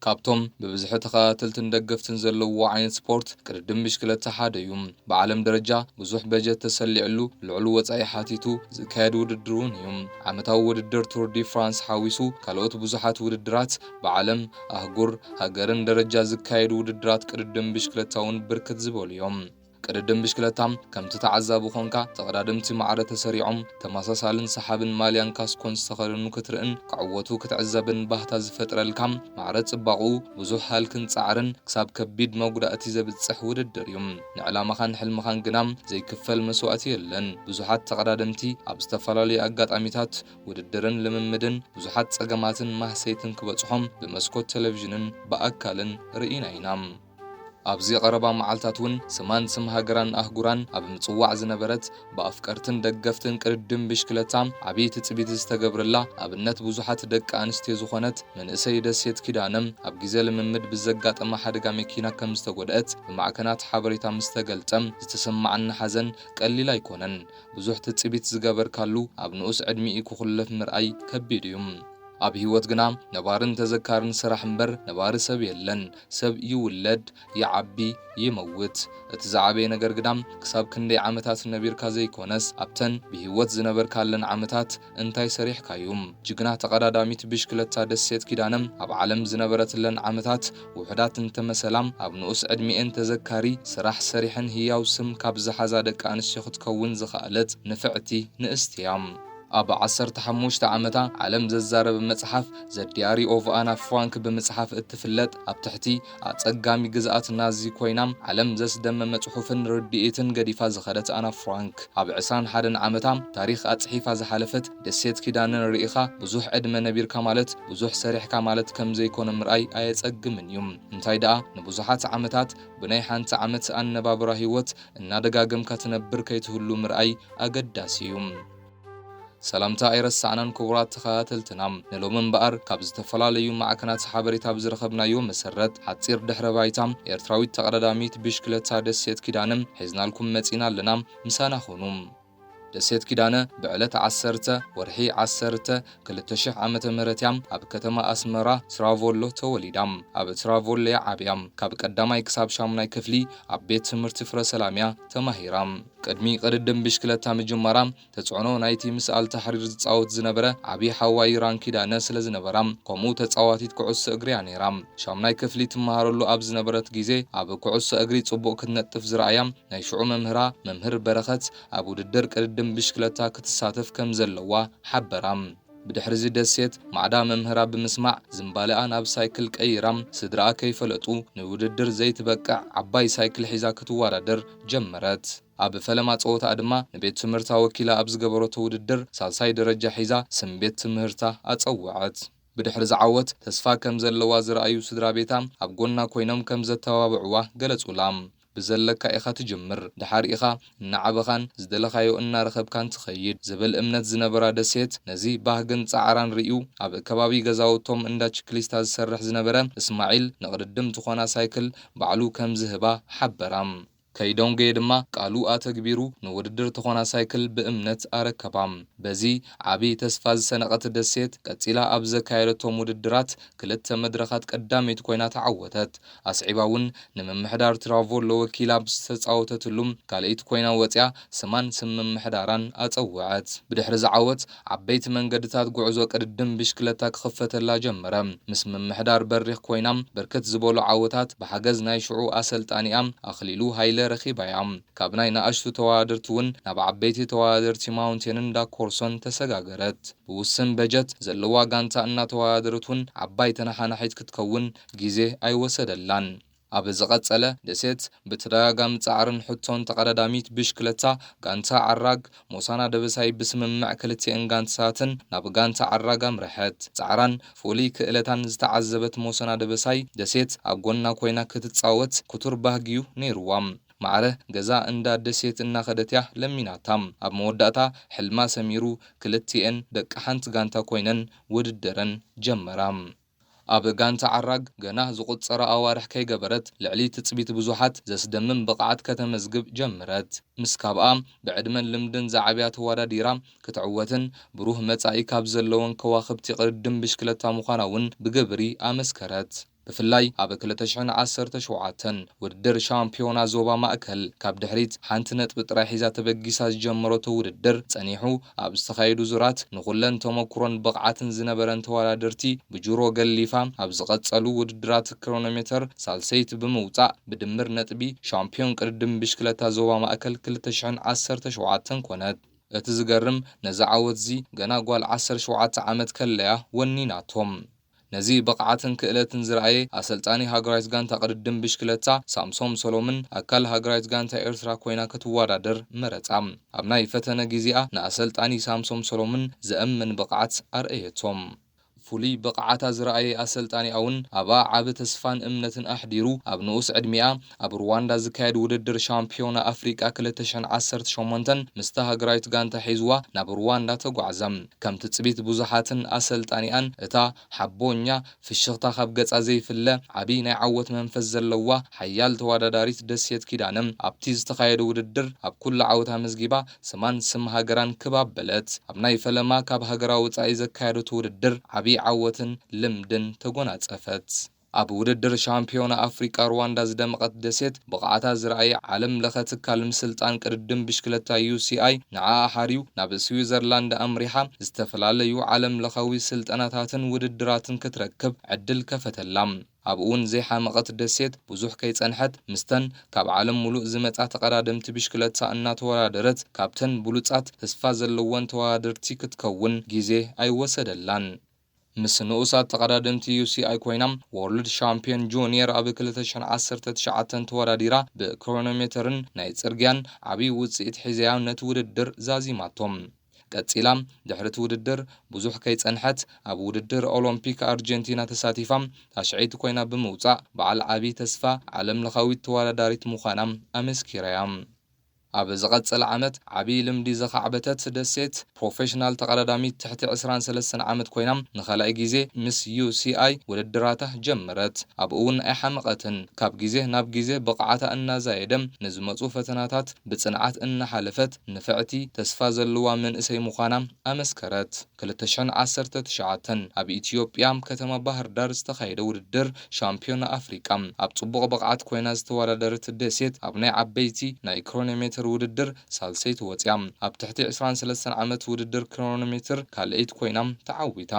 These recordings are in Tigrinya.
ካብቶም ብብዝሒ ተኸታተልትን ደገፍትን ዘለውዎ ዓይነት ስፖርት ቅድድም ብሽክለታ ሓደ እዩ። ብዓለም ደረጃ ብዙሕ በጀት ተሰሊዕሉ ልዑል ወጻኢ ሓቲቱ ዝካየድ ውድድር እውን እዩ። ዓመታዊ ውድድር ቱር ዲ ፍራንስ ሓዊሱ ካልኦት ብዙሓት ውድድራት ብዓለም፣ ኣህጉር፣ ሃገርን ደረጃ ዝካየዱ ውድድራት ቅድድም ብሽክለታ እውን ብርክት ዝበሉ እዮም። ቅድድም ብሽክለታ ከምቲ ተዓዛቢ ኮንካ ተቐዳደምቲ ማዕረ ተሰሪዖም ተመሳሳልን ሰሓብን ማልያን ካስኮን ዝተኸደኑ ክትርእን ክዕወቱ ክትዕዘብን ባህታ ዝፈጥረልካ ማዕረ ጽባቕኡ ብዙሕ ሃልክን ጻዕርን ክሳብ ከቢድ መጉዳእቲ ዘብጽሕ ውድድር እዩ። ንዕላማኻን ሕልምኻን ግና ዘይክፈል መስዋእቲ የለን። ብዙሓት ተቐዳደምቲ ኣብ ዝተፈላለዩ ኣጋጣሚታት ውድድርን ልምምድን ብዙሓት ጸገማትን ማህሰይትን ክበጽሖም ብመስኮት ቴሌቪዥንን ብኣካልን ርኢና ኢና። ኣብዚ ቀረባ መዓልታት እውን ስማን ስም ሃገራን ኣህጉራን ኣብ ምጽዋዕ ዝነበረት ብኣፍቀርትን ደገፍትን ቅድድም ብሽክለታ ዓብዪ ትጽቢት ዝተገብረላ ኣብነት ብዙሓት ደቂ ኣንስትዮ ዝኾነት መንእሰይ ደሴት ኪዳነ ኣብ ግዜ ልምምድ ብዘጋጠማ ሓደጋ መኪና ከም ዝተጎድአት ብማዕከናት ሓበሬታ ምስ ተገልጸ ዝተሰማዓኒ ሓዘን ቀሊል ኣይኮነን። ብዙሕ ትጽቢት ዝገበርካሉ ኣብ ንኡስ ዕድሚኡ ክኹለፍ ምርኣይ ከቢድ እዩ። ኣብ ህይወት ግና ነባርን ተዘካርን ስራሕ እምበር ነባሪ ሰብ የለን። ሰብ ይውለድ፣ ይዓቢ፣ ይመውት። እቲ ዝዓበየ ነገር ግና ክሳብ ክንደይ ዓመታት ነቢርካ ዘይኮነስ ኣብተን ብህይወት ዝነበርካለን ዓመታት እንታይ ሰሪሕካዩ? ጅግና ተቐዳዳሚት ብሽክለታ ደሴት ኪዳነ ኣብ ዓለም ዝነበረትለን ዓመታት ውሑዳት እንተመሰላ ኣብ ንኡስ ዕድሚኤን ተዘካሪ ስራሕ ሰሪሐን ህያው ስም ካብ ዝሓዛ ደቂ ኣንስትዮ ክትከውን ዝኸኣለት ንፍዕቲ ንእስቲ እያ። ኣብ ዓሰርተ ሓሙሽተ ዓመታ ዓለም ዘዛረበ መጽሓፍ ዘ ዲያሪ ኦቭ ኣና ፍራንክ ብምጽሓፍ እትፍለጥ ኣብ ትሕቲ ኣጸጋሚ ግዝኣት ናዚ ኮይና ዓለም ዘስደመመ ጽሑፍን ርድኢትን ገዲፋ ዝኸደት ኣና ፍራንክ ኣብ ዕስራን ሓደን ዓመታ ታሪኽ ኣጽሒፋ ዝሓለፈት ደሴት ኪዳነን ርኢኻ ብዙሕ ዕድመ ነቢርካ ማለት ብዙሕ ሰሪሕካ ማለት ከም ዘይኮነ ምርኣይ ኣየጸግምን እዩ። እንታይ ደኣ ንብዙሓት ዓመታት ብናይ ሓንቲ ዓመት ኣነባብራ ህይወት እናደጋገምካ ትነብር ከይትህሉ ምርኣይ ኣገዳሲ እዩ። ሰላምታ ኣይረሳዕናን ክቡራት ተኸታተልትና። ንሎሚ እምበኣር ካብ ዝተፈላለዩ ማዕከናት ሓበሬታ ብዝረኸብናዮ መሰረት ሓጺር ድሕረ ባይታ ኤርትራዊት ተቐዳዳሚት ብሽክለታ ደሴት ኪዳነ ሒዝናልኩም መጺና ኣለና። ምሳና ኹኑ። ደሴት ኪዳነ ብዕለት ዓሰርተ ወርሒ ዓሰርተ ክልተ ሽሕ ዓመተ ምህረት እያ ኣብ ከተማ ኣስመራ ስራቮሎ ተወሊዳ። ኣብ ስራቮሎ እያ ዓብያ። ካብ ቀዳማይ ክሳብ ሻሙናይ ክፍሊ ኣብ ቤት ትምህርቲ ፍረ ሰላም እያ ተማሂራ። ቅድሚ ቅድድም ብሽክለታ ምጅማራ ተጽዕኖ ናይቲ ምስኣል ታሕሪር ዝጻወት ዝነበረ ዓቢ ሓዋ ይራን ኪዳነ ስለ ዝነበራ፣ ከምኡ ተጻዋቲት ኩዕሶ እግሪ እያ ነይራ። ሻሙናይ ክፍሊ ትመሃረሉ ኣብ ዝነበረት ግዜ ኣብ ኩዕሶ እግሪ ጽቡቕ ክትነጥፍ ዝረኣያ ናይ ሽዑ መምህራ መምህር በረኸት ኣብ ውድድር ቅድድም ብሽክለታ ክትሳተፍ ከም ዘለዋ ሓበራ። ብድሕሪዚ ደሴት ማዕዳ መምህራ ብምስማዕ ዝምባለኣ ናብ ሳይክል ቀይራ ስድራኣ ከይፈለጡ ንውድድር ዘይትበቅዕ ዓባይ ሳይክል ሒዛ ክትወዳደር ጀመረት። ኣብ ፈለማ ጸወታኣ ድማ ንቤት ትምህርታ ወኪላ ኣብ ዝገበረቶ ውድድር ሳልሳይ ደረጃ ሒዛ ስም ቤት ትምህርታ ኣጸወዐት። ብድሕሪ ዝዓወት ተስፋ ከም ዘለዋ ዝረኣዩ ስድራ ቤታ ኣብ ጎና ኮይኖም ከም ዘተባብዕዋ ገለጹላ። ብዘለካ ኢኻ ትጅምር፣ ደሓር ኢኻ እናዓበኻን ዝደለኻዮ እናረኸብካን ትኸይድ ዝብል እምነት ዝነበራ ደሴት ነዚ ባህግን ጻዕራን ርእዩ ኣብ ከባቢ ገዛውቶም እንዳ ችክሊስታ ዝሰርሕ ዝነበረ እስማዒል ንቕድድም ትኾና ሳይክል ባዕሉ ከም ዝህባ ሓበራ። ከይዶንጌ ድማ ቃሉ ኣተግቢሩ ንውድድር ትኾና ሳይክል ብእምነት ኣረከባ። በዚ ዓቢ ተስፋ ዝሰነቐት ደሴት ቀጺላ ኣብ ዘካየደቶም ውድድራት ክልተ መድረኻት ቀዳመይቲ ኮይና ተዓወተት። ኣስዒባ እውን ንምምሕዳር ትራቮሎ ወኪላ ኣብ ዝተጻወተትሉ ካልኣይቲ ኮይና ወጺኣ ስማን ስም ምምሕዳራን ኣጸወዐት። ብድሕሪ ዝዓወት ዓበይቲ መንገድታት ጉዕዞ ቅድድም ብሽክለታ ክኽፈተላ ጀመረ። ምስ ምምሕዳር በሪኽ ኮይና ብርክት ዝበሉ ዓወታት ብሓገዝ ናይ ሽዑ ኣሰልጣኒኣ ኣኽሊሉ ሃይለ ረኺባያ። ካብ ናይ ንኣሽቱ ተወዳደርቲ እውን ናብ ዓበይቲ ተወዳደርቲ ማውንቴንን ዳኮርሶን ተሰጋገረት። ብውስን በጀት ዘለዋ ጋንታ እናተወዳደረት እውን ዓባይ ተነሓናሒት ክትከውን ግዜ ኣይወሰደላን። ኣብ ዝቐጸለ ደሴት ብተደጋጋሚ ጻዕርን ሕቶን ተቐዳዳሚት ብሽክለታ ጋንታ ዓራግ ሞሳና ደበሳይ ብስምምዕ ክልቲኤን ጋንታታትን ናብ ጋንታ ዓራግ ኣምረሐት። ጻዕራን ፍሉይ ክእለታን ዝተዓዘበት ሞሳና ደበሳይ ደሴት ኣብ ጎና ኮይና ክትጻወት ክቱር ባህጊዩ ነይርዋ። ማዕረ ገዛ እንዳ ደሴት እናኸደት እያ ለሚናታ። ኣብ መወዳእታ ሕልማ ሰሚሩ ክልቲኤን ደቂ ሓንቲ ጋንታ ኮይነን ውድድረን ጀመራ። ኣብ ጋንታ ዓራግ ገና ዝቑጸራ ኣዋርሕ ከይገበረት ልዕሊ ትጽቢት ብዙሓት ዘስደምም ብቕዓት ከተመዝግብ ጀመረት። ምስ ካብኣ ብዕድመን ልምድን ዝዓብያ ተወዳዲራ ክትዕወትን ብሩህ መጻኢ ካብ ዘለወን ከዋኽብቲ ቅድድም ብሽክለታ ምዃና እውን ብግብሪ ኣመስከረት። ብፍላይ ኣብ ክልተ ሽሕን ዓሰርተ ሸውዓተን ውድድር ሻምፒዮና ዞባ ማእከል ካብ ድሕሪት ሓንቲ ነጥቢ ጥራይ ሒዛ ተበጊሳ ዝጀመረቶ ውድድር ጸኒሑ ኣብ ዝተኻየዱ ዙራት ንኹለን ተመኩሮን ብቕዓትን ዝነበረን ተወዳደርቲ ብጅሮ ገሊፋ ኣብ ዝቐጸሉ ውድድራት ክሮኖሜተር ሳልሰይቲ ብምውጻእ ብድምር ነጥቢ ሻምፒዮን ቅድድም ብሽክለታ ዞባ ማእከል ክልተ ሽሕን ዓሰርተ ሸውዓተን ኮነት። እቲ ዝገርም ነዚ ዓወትዚ ገና ጓል ዓሰርተ ሸውዓተ ዓመት ከለያ ወኒናቶም። ነዚ ብቕዓትን ክእለትን ዝረኣየ ኣሰልጣኒ ሃገራዊት ጋንታ ቅድድም ብሽክለታ ሳምሶም ሰሎምን ኣካል ሃገራዊት ጋንታ ኤርትራ ኮይና ክትወዳደር መረጻ። ኣብ ናይ ፈተነ ግዜኣ ንኣሰልጣኒ ሳምሶም ሰሎምን ዘእምን ብቕዓት ኣርእየቶም። ፍሉይ ብቕዓታ ዝረኣየ ኣሰልጣኒኣ እውን ኣብኣ ዓቢ ተስፋን እምነትን ኣሕዲሩ ኣብ ንኡስ ዕድሚኣ ኣብ ሩዋንዳ ዝካየድ ውድድር ሻምፒዮና ኣፍሪቃ ክልተ ሽሕን ዓሰርተ ሸሞንተን ምስታ ሃገራዊት ጋንታ ሒዝዋ ናብ ሩዋንዳ ተጓዕዘ። ከም ትጽቢት ብዙሓትን ኣሰልጣኒኣን እታ ሓቦኛ ፍሽኽታ ካብ ገጻ ዘይፍለ ዓቢ ናይ ዓወት መንፈስ ዘለዋ ሓያል ተወዳዳሪት ደሴት ኪዳነ ኣብቲ ዝተኻየደ ውድድር ኣብ ኩሉ ዓወት ኣመዝጊባ ስማን ስም ሃገራን ክብ ኣበለት። ኣብ ናይ ፈለማ ካብ ሃገራ ወጻኢ ዘካየደቶ ውድድር ዓቢ ዓወትን ልምድን ተጎናጸፈት። ኣብ ውድድር ሻምፒዮና ኣፍሪቃ ሩዋንዳ ዝደመቐት ደሴት ብቕዓታ ዝረኣየ ዓለም ለኸ ትካል ምስልጣን ቅድድም ብሽክለታ ዩ ሲ ኣይ ንዓኣ ሓርዩ ናብ ስዊዘርላንድ ኣምሪሓ ዝተፈላለዩ ዓለም ለኻዊ ስልጠናታትን ውድድራትን ክትረክብ ዕድል ከፈተላ። ኣብኡ እውን ዘይሓመቐት ደሴት ብዙሕ ከይጸንሐት ምስተን ካብ ዓለም ሙሉእ ዝመጻ ተቐዳደምቲ ብሽክለታ እናተወዳደረት ካብተን ብሉጻት ተስፋ ዘለወን ተወዳደርቲ ክትከውን ግዜ ኣይወሰደላን። ምስ ንኡሳት ተቐዳደምቲ ዩ ሲ ኣይ ኮይና ወርልድ ሻምፒዮን ጁኒየር ኣብ ክልተ ሽሕን ዓሰርተ ትሽዓተን ተወዳዲራ ብክሮኖሜተርን ናይ ጽርግያን ዓብዪ ውጽኢት ሒዘያ ነቲ ውድድር ዛዚማቶም። ቀጺላ ድሕሪ እቲ ውድድር ብዙሕ ከይጸንሐት ኣብ ውድድር ኦሎምፒክ ኣርጀንቲና ተሳቲፋ ታሽዐይቲ ኮይና ብምውጻእ በዓል ዓቢ ተስፋ ዓለም ለኻዊት ተወዳዳሪት ምዃና ኣመስኪራያ። ኣብ ዝቐጸለ ዓመት ዓቢ ልምዲ ዘኻዕበተት ደሴት ፕሮፌሽናል ተቐዳዳሚት ትሕቲ ዕስራን ሰለስተን ዓመት ኮይና ንኻልኣይ ግዜ ምስ ዩ ሲ ኣይ ውድድራታ ጀመረት። ኣብኡ እውን ኣይሓመቐትን። ካብ ግዜ ናብ ግዜ ብቕዓታ እናዛየደ ንዝመጹ ፈተናታት ብጽንዓት እናሓለፈት ንፍዕቲ ተስፋ ዘለዋ መንእሰይ ምዃና ኣመስከረት። ክልተ ሽሕን ዓሰርተ ትሽዓተን ኣብ ኢትዮጵያ ከተማ ባህር ዳር ዝተኻየደ ውድድር ሻምፒዮና ኣፍሪቃ ኣብ ጽቡቕ ብቕዓት ኮይና ዝተወዳደረት ደሴት ኣብ ናይ ዓበይቲ ናይ ክሮኖሜትር ውድድር ሳልሰይቲ ወጽያ። ኣብ ትሕቲ ዕስራን ሰለስተን ዓመት ውድድር ክሮኖሜትር ካልኣይቲ ኮይና ተዓዊታ።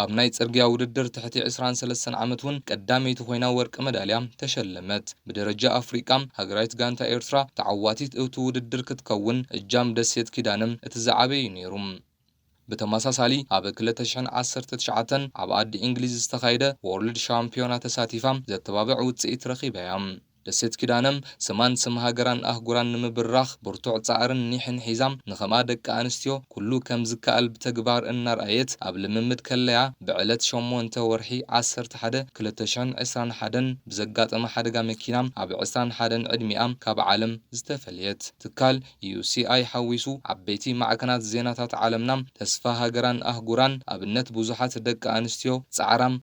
ኣብ ናይ ጽርግያ ውድድር ትሕቲ ዕስራን ሰለስተን ዓመት እውን ቀዳመይቲ ኮይና ወርቂ መዳልያ ተሸለመት። ብደረጃ ኣፍሪቃ ሃገራዊት ጋንታ ኤርትራ ተዓዋቲት እቲ ውድድር ክትከውን እጃም ደሴት ኪዳነ እቲ ዝዓበዩ ነይሩ። ብተመሳሳሊ ኣብ ክልተ ሽሕን ዓሰርተ ትሽዓተን ኣብ ዓዲ እንግሊዝ ዝተኻየደ ወርልድ ሻምፒዮና ተሳቲፋ ዘተባብዕ ውጽኢት ረኺባ እያ። ደሴት ኪዳነ ስማን ስም ሃገራን ኣህጉራን ንምብራኽ ብርቱዕ ጻዕርን ኒሕን ሒዛ ንኸምኣ ደቂ ኣንስትዮ ኩሉ ከም ዝከኣል ብተግባር እናርኣየት ኣብ ልምምድ ከለያ ብዕለት ሸሞንተ ወርሒ ዓሰርተ ሓደ ክልተ ሽሕን ዕስራን ሓደን ብዘጋጠመ ሓደጋ መኪና ኣብ ዕስራን ሓደን ዕድሚኣ ካብ ዓለም ዝተፈልየት። ትካል ዩ ሲ ኣይ ሓዊሱ ዓበይቲ ማዕከናት ዜናታት ዓለምና ተስፋ ሃገራን ኣህጉራን ኣብነት ብዙሓት ደቂ ኣንስትዮ ጻዕራም